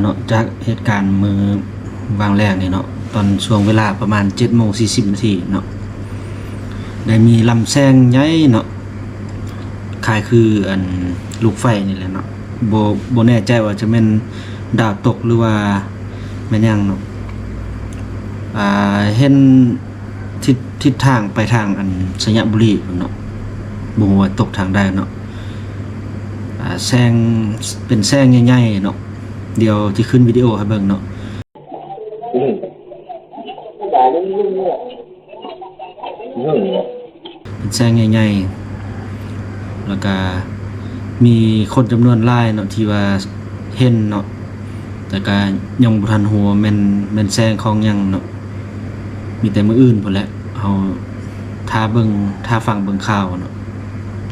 ເນາະ ຈາກເຫດການມື້ວາງແລງນີ້ເນາະ ຕອນຊ່ວງເວລາປະມານເຈັດໂມງສີ່ສິບນາທີເນາະ ໄດ້ມີລຳແສງໃຫຍ່ເນາະ ຄ້າຍຄືອັນລູກໄຟນີ້ແຫຼະເນາະ ບໍ່ ບໍ່ແນ່ໃຈວ່າຈະແມ່ນດາວຕົກ ຫຼືວ່າແມ່ນຫຍັງເນາະ ອ່າ ເຫັນທິດ ທິດທາງໄປທາງອັນໄຊຍະບູລີພຸ້ນເນາະ ບໍ່ຮູ້ວ່າຕົກທາງໃດເນາະ ອ່າ ແສງ ເປັນແສງໃຫຍ່ໆເນາະ ດຽວຈະຂຶ້ນວິດີໂອໃຫ້ເບິ່ງເນາະ ອືມ ເປັນແສງໃຫຍ່ໆ ແລ້ວກະມີຄົນຈຳນວນຫຼາຍເນາະ ທີ່ວ່າເຫັນເນາະ ແຕ່ກະຍັງບໍ່ທັນຮູ້ວ່າແມ່ນ ແມ່ນແສງຂອງຫຍັງເນາະ ມີແຕ່ມື້ອື່ນພຸ້ນແຫຼະ ເຮົາຖ້າເບິ່ງ ຖ້າຟັງເບິ່ງຂ່າວເນາະ.